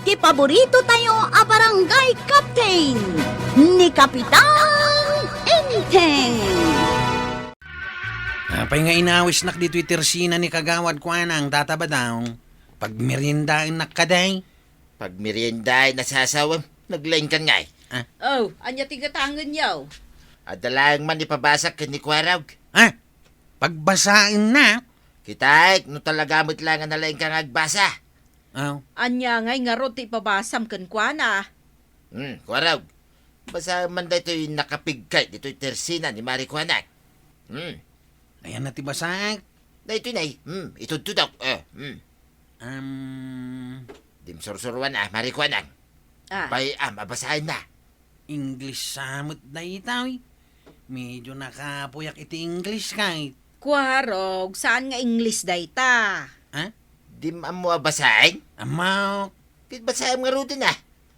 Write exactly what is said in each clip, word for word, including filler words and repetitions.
Ti paborito tayo a barangay captain, ni Kapitan Enteng. Apay nga inawisnak ditoy tersina ni Kagawad Kuanang, Tata Badong? Pagmeriendaennak kadi? Pagmeriendaen a sasawem, naglaingkan ngay. Ah. Oh, ania ti gatangenyo? Adda laeng man ipabasak ken ni Kuarog. Ah? Pagbasaennak? Kitaek no talaga met laeng a nalaingka nga agbasa. Aw. Ania ngay ngarud ti ipabasam kenkuana? Hmm, Kuarog. Basaem man daytoy nakapigkay ditoy tersina ni Mari Kuanang. Hmm. Ayanna ti basaek? Daytoy nay. Hmm, itudtudok. Eh, hmm. Um. Dim sursuruan a, Mari Kuanang. Ah. Bay-am a basaenna. English sa met dayta, uy. Medyo nakapuyak iti English, kay. Kuarog, saan nga English dayta? Ha? Dim ammo a basaen? Ammo. Ket basaem ngaruden a.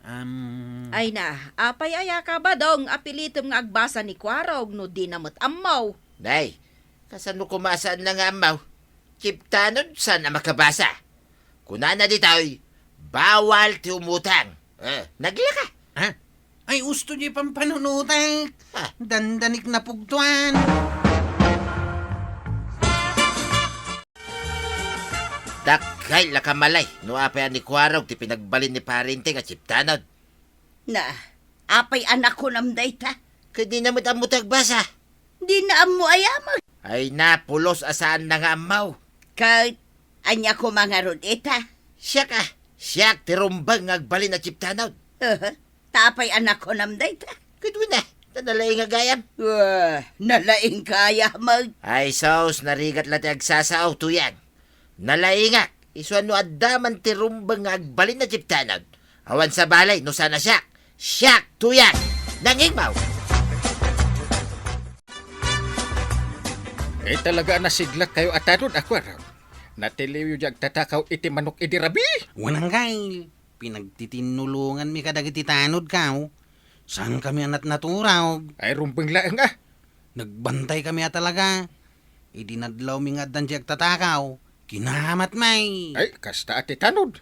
Am. Ay na, apay aya ka, Badong, a pilitem nga agbasa ni Kuarog no dina met ammo? Nay, kasano koma a saanna nga ammo? Chiptanod saan a makabasa. Kunana ditoy, bawal ti umutang. Eh, naglaka. Ha? Ay, usto di pampanunutek. Ha? Dandanik napugtuan. Dakkel a kamalay no apay a ni Kuarog ti pinagbalin ni Pare Enteng a chiptanod. Na, apay a nakunam dayta? Ket dina met ammo ti agbasa. Dina ammo aya met? Ay na, pulos a saanna nga ammo. Ket ania koma ngarud ita? Siak a, siak ti rumbeng nga agbalin a chiptanod. Aha. Ta apay a nakunam dayta? Ket wen a, ta nalaingak gayam. Wah, nalaingka aya met? Ay sus, narigat la ti agsasao, Tuyang. Nalaingak, isu a no adda man ti rumbeng nga agbalin a chiptanod, awan sabali no saan a siak. Siak, Tuyang! Nangingmaw! Eh, talaga a nasiglatkayo a tanod a Kuarog. Natiliwyo di agtatakaw iti manok idi rabii. Wen, anggail, pinagtitinnulonganmi kadagiti tanodko. Saankami a natnaturog. Ay, rumbeng laeng a. Nagbantaykami a talaga. Idi nadlawmi nga addan di agtatakaw, kinamatmi. Ay, kasta a ti tanod.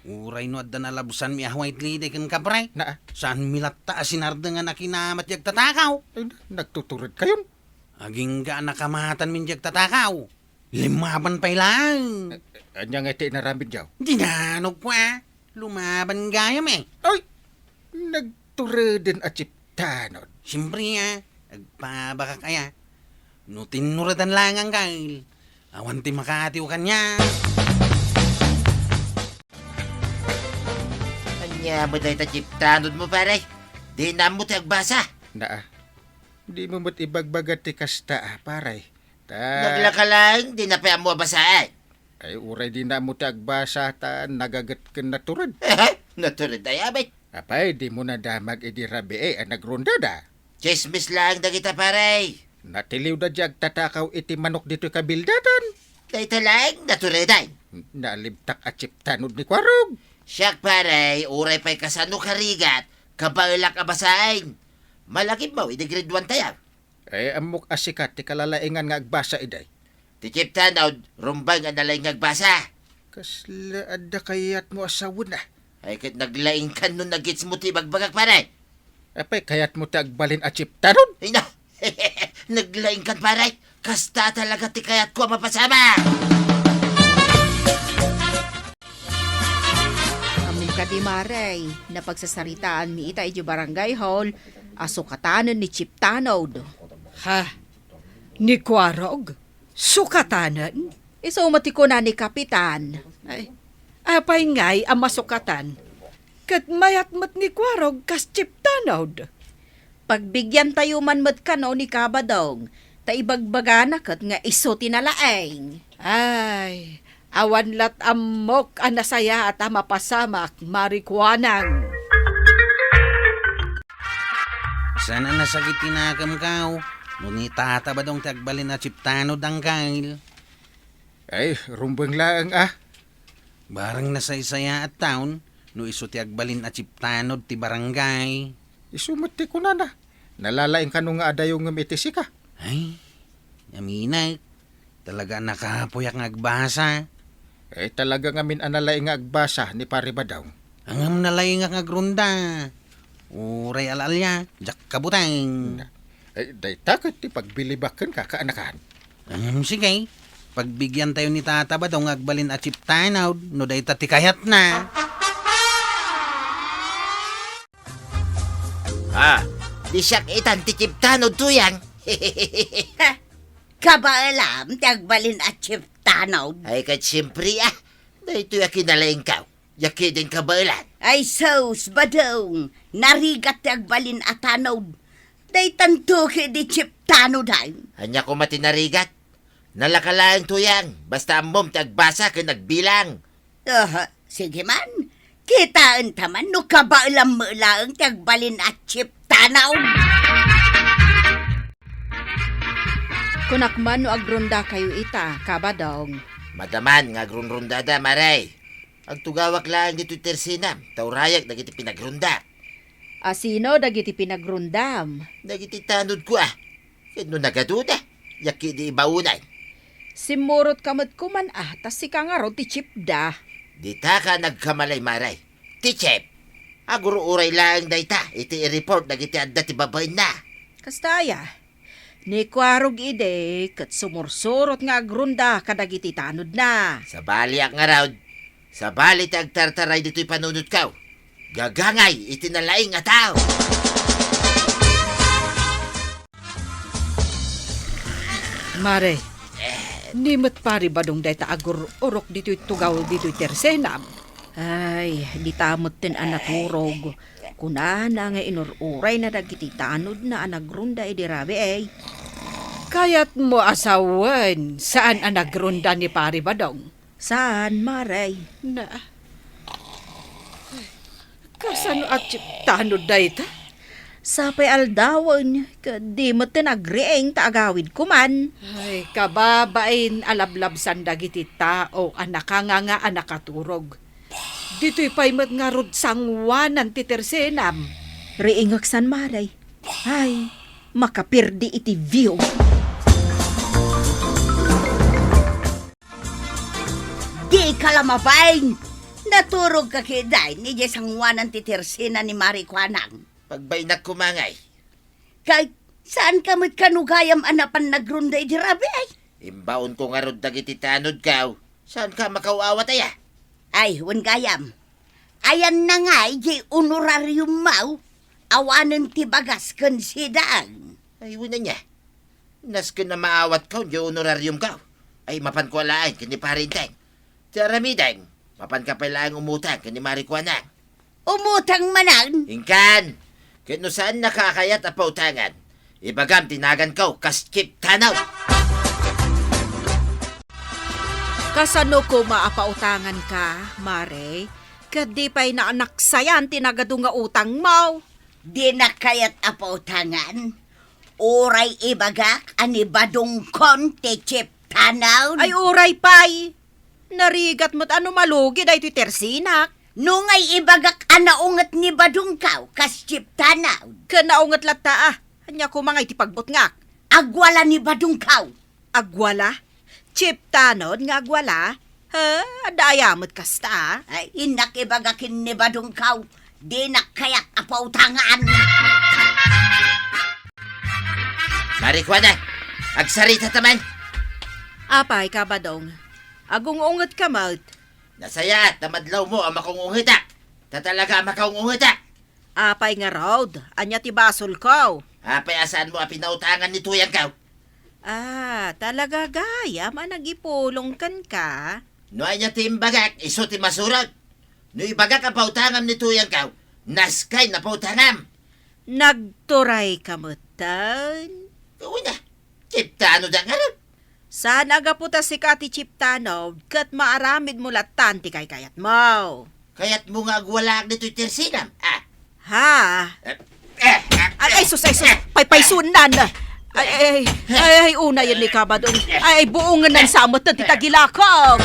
Uray no adda nalabsanmi a white lady ken kapre. Naa. Saanmi latta a sinardengan a kinamat di agtatakaw. Ay, nagtuturedkayon. Agingga a nakamatanmin di agtatakaw. Limaban pay laeng. Ania nga iti inaramidyo? Dinanogko a. Lumaban gayam eh. Ay! Nagtureden a chiptanod. Siempre a. Agpabakak aya. No tinnuredan laeng, anggail, awan ti makaatiw kaniak. Ania met dayta chiptanodmo, pare? Dina ammo ti agbasa. Naa. Dimo met ibagbaga ti kasta, pare. Ta- Naglaka laeng, dina pay ammo a basaen. Ay, uray dina ammo ti agbasa ta nagaget ken natured. Natured aya met? Apay, dimo nadamag idi rabii a nagrondada? Chismis laeng dagita, pare. Natiliwda di agtatakaw iti manok ditoy kabildatan. Dayta laeng naturedan. Nalibtak a chiptanod ni Kuarog. Siak, pare, uray pay kasano karigat, kabaelak a basaen. Malagipmo idi grade one tayo. Eh, ammok a sika ti kalalaingan nga agbasa idiay. Ti chiptanod, rumbeng a nalaing nga agbasa. Kasla adda kayatmo a sawen a. Ay, ket naglaingkan no nagitsmo ti ibagbagak, pare. Apay kayatmo ti agbalin a chiptanod? Ay, na. Naglaingkan, pare. Kasta talaga ti kayatko a mapasamak. Ammom kadi, Mare, napagsasaritaanmi ita idiay barangay hall a sukatanen ni Chiptanod. Ha? Ni Kuarog? Sukatanen? Isu met ti kuna ni Kapitan. Ay, apay ngay a masukatan? Ket mayat met ni Kuarog kas Chiptanod. Pagbigiantayo man met kano ni Kabadong, ta ibagbagana ket nga isu ti nalaing. Ay, awan lat ammok a nasayaat a mapasamak, Mari Kuanang. Saan a nasakit ti nakemko, no ni Tata Badong ti agbalin a Chiptanod, anggail. Ay, rumbeng laeng a. Barang nasaysayaat taon, no isu ti agbalin a Chiptanod ti barangay. Isu met ti kunana. Nalalaing kano nga adayongem iti sika? Ay, aminek. Talaga a nakapuyak nga agbasa. Eh, talaga ngamin a nalaing nga agbasa ni Pare Badong. Ngem nalaingak nga agrunda. Uray al-alia, diak kabuteng. Ay, dayta ket ti pagbilibak kenka, kaanakan. Ngem sige, pagbigiantayo ni Tata Badong nga agbalin a chip tanod no dayta ti kayatna. Ah, di siak itan ti chip tanod, Tuyang. Kabaelam ti agbalin a chip tanod. Ay, ket siempre, ah. Daytoy a kinalaingkaw. Yakkidin kabaelan. Ay sus, Badong, narigat ti agbalin a tanod. Daytanto ketdi chip tanod, ay. Ania koma ti narigat? Nalaka laeng, Tuyang, basta ammom ti agbasa ken agbilang. Aha, sige man. Kitaenta man no kabaelam met laeng ti agbalin a chip tanod. Kunak man no agrundakayo ita, Kabadong. Madaman nga agrunrundada, Mare. Agtugawak laeng ditoy tersinam, ta urayak dagiti pinagrundak. Asino dagiti pinagrundam? Dagiti tanodko, a. Ket no nagaduda, yakkidi ibaonay. Simmurotka met koman, a, ta sika ngarud ti chipda. Ditaka nagkamalay, Mare. Ti chip, agur-uray laeng dayta iti i-report dagiti adda ti babaenna. Kasta aya? Ni Kuarog idi ket sumursurot nga agrunda kadagiti tanodna. Sabaliak ngarud. Sabali ti agtartaray ditoy panunotko. Gagangay iti nalaing a tao. Mare, ni met Pari Badong dayta agur-urok ditoy tugaw ditoy tersenam. Ay, dita metten a naturog. Kunana nga inur-urayna dagiti tanodna a nagrunda idi rabii. Kayatmo a sawen, saan a nagrunda ni Pari Badong? Saan, Mare? Na, kasano a chip tanod dayta? Sapay aldawen, ket di metten agriing ta agawidko man. Ay, kababain a lablabsan dagiti tao a nakanganga a nakaturog. Ditoy pay met ngarud sangoanan ti tersenam. Riingek san, Mare. Ay, makapirdi iti view. Dika la mabain! Naturogka ketdin idiay sangoanan ti tersena ni Mari Kuanang. Pagbainak koma ngay. Kay, saanka met kano gayam a napan nagrunda idi rabii? Imbaonko ngarud dagiti tanodko. Saanka makaw-awat aya? Ay, wen gayam. Ayanna ngay diay honorariummo? Awanen ti bagas ken sidang. Ay, wen ania. Nasken a maawatko diay honorariumko. Ay, mapanko laeng ken ni Pari Enteng. Ti aramidem, mapanka pay laeng umutang ken ni Mari Kuanang. Umutang manen? Inkan! Ket no saannaka a kayat a pautangan, ibagam ti naganko kas chip tanod. Kasano koma a pautanganka, Mare? Ket di pay naanaksayan ti nagadu nga utangmo? Dinak kayat a pautangan. Uray ibagak a ni Badongkon ti chip tanod. Ay, uray pay! Narigat met a no malugi daytoy tersinak. No ngay ibagak a naunget ni Badongkaw kas chip tanod. Ken naunget latta a. Ania koma ngay ti pagbutngak? Agwala ni Badongkaw. Agwala? Chip tanod nga agwala? Ha? Adda aya met kasta? Ay, innak ibaga ken ni Badongkaw. Dinak kayat a pautangan. Mari Kuana, agsarita ta man. Apay, Kabadong, agung-ungetka met? Nasayaat ta madlawmo a makung-ungetak. Ta talaga a makaung-ungetak. Apay ngarud, ania ti basolko? Apay a saanmo a pinautangan ni tuyangko? Ah, talaga gayam a nagipulong kenka? No ania ti imbagak, isu ti masurot. No ibagak a pautangam ni tuyangko, naskay na pautangam. Nagturayka metten? Wen a, chip tanod a ngarud. Saan a gapu ta sika ti chip tanod ket maaramidmo lattan ti kaykayatmo. Kayatmo nga agwalaak ditoy tersinam, a? Ha? Eh, eh, eh, Ay, ay, sus, ay, sus. Paypaysuennan. Ay, ay, ay, ay, unayen ni Kabadong. Ay, ay, buongenan sa met ti tagilakok.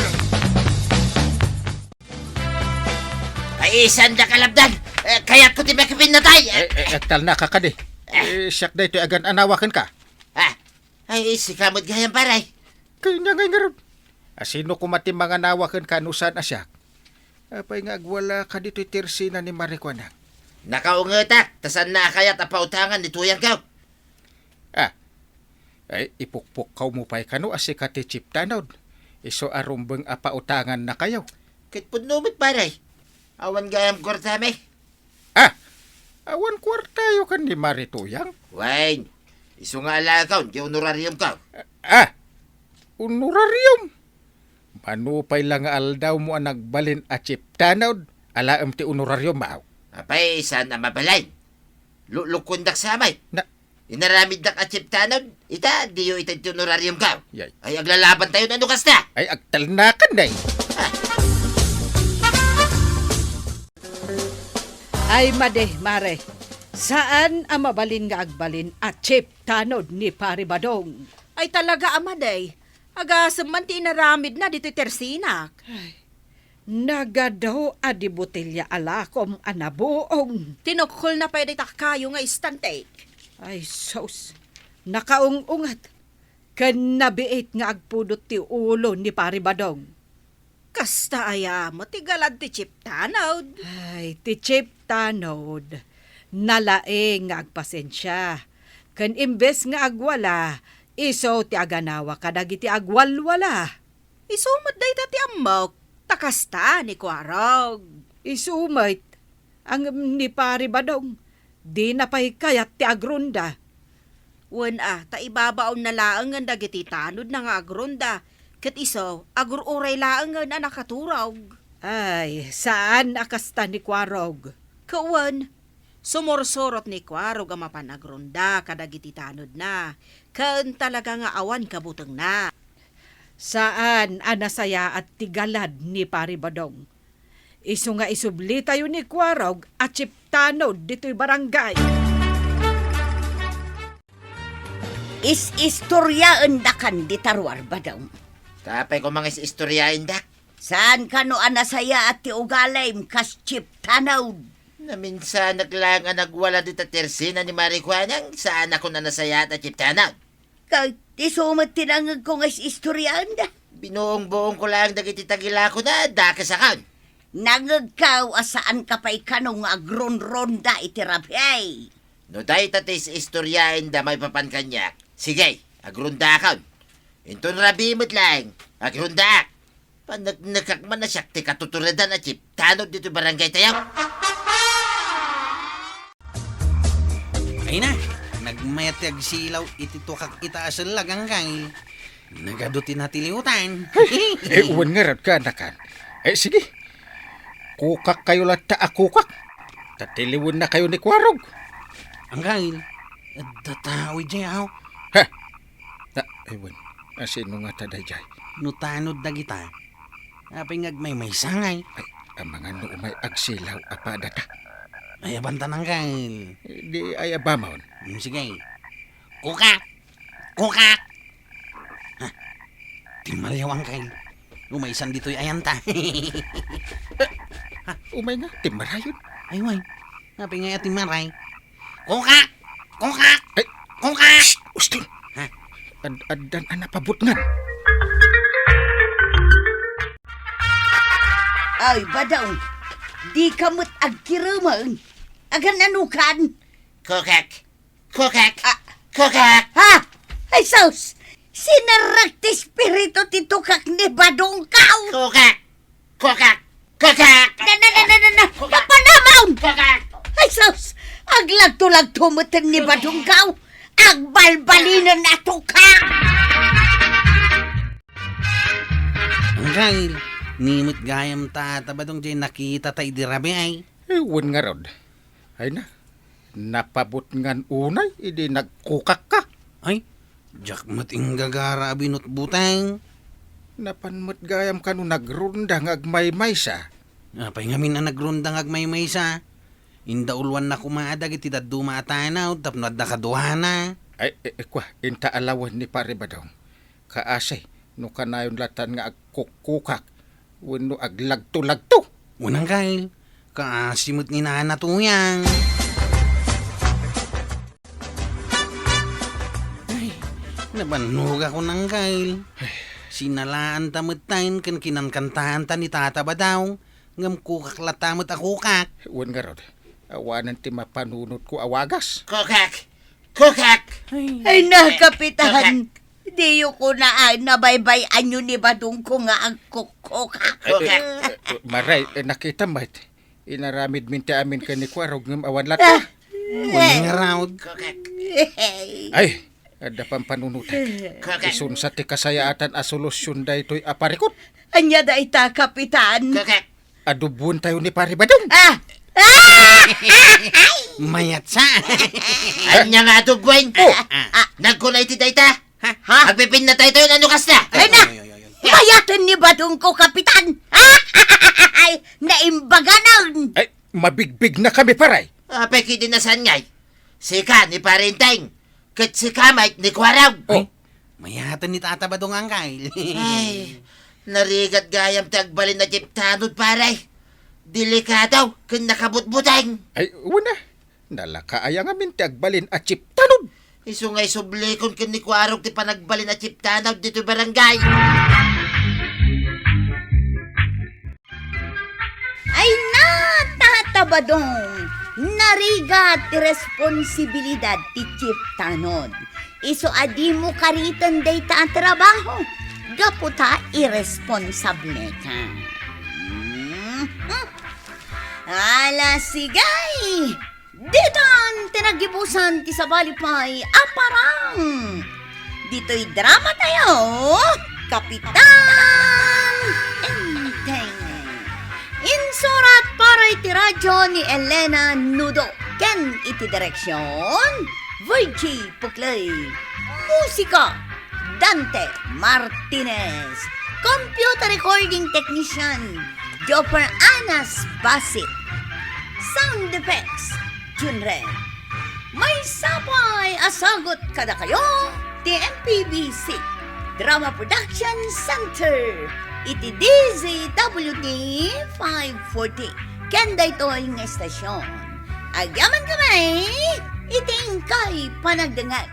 Ay, saan da kalabdan? Eh, kayatko ti makipinnatay. Eh, eh, agtalnaka kadi. Eh, siak daytoy agan-anawa kenka. Ah, ay, sika met gayam, pare. Kanya ngay ngarud. Asino koma ti manganawa kenka no saan a siak? Apay nga agwala ka ditoy tersina ni Marikuanang? Nakaungetak, ta saanna a kayat a pautangan ni tuyangko. Ah, ay, ipukpukawmo pay kano a sika ti Chief Tanod. Isu a rumbeng a pautangannakayo. Ket pudno met, pare. Awan gayam kuartami. Ah, awan kuartayo ken ni Mari Tuyang? Wen, isu nga alaekon ti honorariumko. Ah, honorarium? Mano pay la nga aldawmo a nagbalin a Chief Tanod, alaem ti honorariummo? Apay, saan a mabalin? Luklukuendak sa met. Na- Inaramiddak a Chief Tanod, ita, diyo ita ti honorariumko. Yay. Ay, aglalabantayon, ano kasta? Ay, agtalnakan na eh. Ah. Ay, madi, mare. Saan a mabalin nga agbalin a Chief Tanod ni Pari Badong? Ay, talaga a madi. Agasem man ti inaramidna ditoy tersinak. Ay, nagadu a di botelya a lakom a nabuong. Tinukkolna pay dayta kayo nga istantek. Ay, sus. Nakaung-ungat. Ken nabiit nga agpudot ti ulo ni Pari Badong. Kasta aya met ti galad ti Chief Tanod? Ay, ti Chief Tanod, nalaing nga agpasensia. Ken imbes nga agwala, isu ti aganawa kadagiti agwalwala. Isu met dayta ti ammok, ta kasta ni Kuarog. Isu met, ngem ni Pari Badong, dina pay kayat ti agrunda. Wen a, ta ibabaonna laengen dagiti tanodna nga agrunda, ket isu, agur-uray laengen a nakaturog. Ay, saan a kasta ni Kuarog. Ket wen, sumursurot ni Kuarog a mapan agrunda kadagiti tanodna, ken talaga nga awan kabutengna. Saan a nasayaat ti galad ni Pari Badong. Isu nga isublitayo ni Kuarog a Chief Tanod ditoy barangay. Is-istoriaendakan dita ruar, Badong. Apay koma nga is-istoriaendak? Saan kano a nasayaat ti ugalim kas Chief Tanod? Naminsanek laeng a nagwala dita tersina ni Marikuanang, saanakon a nasayaat a Chief Tanod. Ket isu met ti nangngegko nga is-istoriaenda. Binuong-buongko laeng dagiti tagilakona, dakesakon. Nangngegko a saanka pay kano nga agrunrunda iti rabii. No dayta ti is-istoriaenda maipapan kaniak, sige, agrundaakon. Inton rabii met laeng, agrundaak. Paneknekak man a siak ti katuturedan a Chief Tanod ditoy barangaytayo. Ay na, nagmayat ti agsilaw iti tukak ita a sellag, Angkel. Nagadu ti natiliwtan. Eh, wen ngarud, kaanakan. Eh, sige. Kukakkayo latta a kukak. Ta tiliwennakayo ni Kuarog. Angkel, adda tao idiay, aw. Ha? Na, ay, wen. A, sino ngata daydiay? No tanod dagita, apay nga agmaymaysa ngay? Ay, amangan no umay agsilaw a padata. Ay, abantan, Angkel. Di ay abamon. Hmm, sige. Kukak! Kukak! Ha? Timmaliaw, Angkel. Umaysan ditoy ayanta. Ha? Umay nga, timmarayon. Ay, way. Apay nga aya timmaray? Kukak! Kukak! Ay! Kukak! Shh! Uston! Ha? Ad-addan a napabutngan. Ay, Badong, dika met agkiremen. Agan-anokan? Kukak! Kukak! Ah. Kukak! Ha? Ay, sus! Sinerrek ti espiritu ti tukak ni Badongko! Kukak! Kukak! Kukak! Na, na, na, na, na, na! Kukak! Napanamon! Kukak! Ay, sus! Aglagto-lagto met ni Badongko! Agbalbalinen a tukak! Angkel, ni met gayam Tata Badong diay nakitata idi rabii ay. Eh, wen ngarud. Ay na, napabutngan unay idi nagkukakka. Ay, diak met inggagara a binutbuteng. Napan met gayam kano nagrunda nga agmaymaysa. Apay ngamin a nagrunda nga agmaymaysa? Indauluanna koma dagiti dadduma a tanod tapno adda kaduana. Ay, eh, eh, kua, inta alawen ni Pare Badong. Kaasi, no kanayon latan nga agkukkukak wenno aglagto-lagto. Wen, Angkel, kaasi met ni Nana Tuyang. Ay, nabannogakon, Angkel. Sinalaanta metten ken kinankantaanta ni Tata Badong. Ngem kukak latta met a kukak. Wen ngarud, awanen ti mapanunotko a wagas. Kukak! Kukak! Ay, na, Kapitan. Kukak! Diyo kunaan a nabaybay-anyo ni Badongko nga agkukkukak. Eh, eh, Kukak! Eh, eh, Maray, eh, nakitam met. Inaramidmin ti amin ken ni Kuarog ngem awan latta. Ah. Wen ngarud. Kukak! Ay, adda pampanunotek. Kukak! Isunsa ti kasayaatan a solusyon daytoy a parikut. Ania dayta, Kapitan? Kukak! Adubuen tayo ni Pare Badong. Ah! Ah! Mayat sa. Ania nga adubuen? Oh. Ah. Nagkuna iti dayta? Ha? Ha? Agpipinna tayo tayo, ano kasta? Ay na! Ay, ay, ay, ay, ay. Mayaten ni Badongko, Kapitan! Ay, naimbaganan! Ay, mabigbig na kami, paray. Apay, kidi na saan ngay? Sika ni Parenteng, ket sika met ni Kuarog. Oh. Ay, mayaten ni Tata Badong, Angkay. Ay, narigat gayam ti agbalin a chip tanod, paray. Delikado ken nakabutbuteng. Ay, wen a. Nalaka aya ngamin ti agbalin a chip tanod. Isu nga isublikon ken ni Kuarog ti panagbalin a chip tanod ditoy barangay. Ay na, Tata Badong, narigat ti responsibilidad ti chip tanod. Isu a dimo kariten dayta a trabaho, gapu ta irresponsableka. Mhm. Ala, sige! Ditan ti naggibusan ti sabali pay a parang. Ditoy drama tayo, Kapitan Enteng. Insurat para iti radyo ni Elena Nudo ken iti direksyon, Virgie Puclay. Musika, Dante Martinez. Computer recording technician, Jopper Anas Basit. Sound effects, Junren. Maysa pay a sagut kadakayo ti M P B C Drama Production Center iti D Z W T five forty. Ken daytoy nga estasyon, agyaman kami iti inkay panagdengngeg.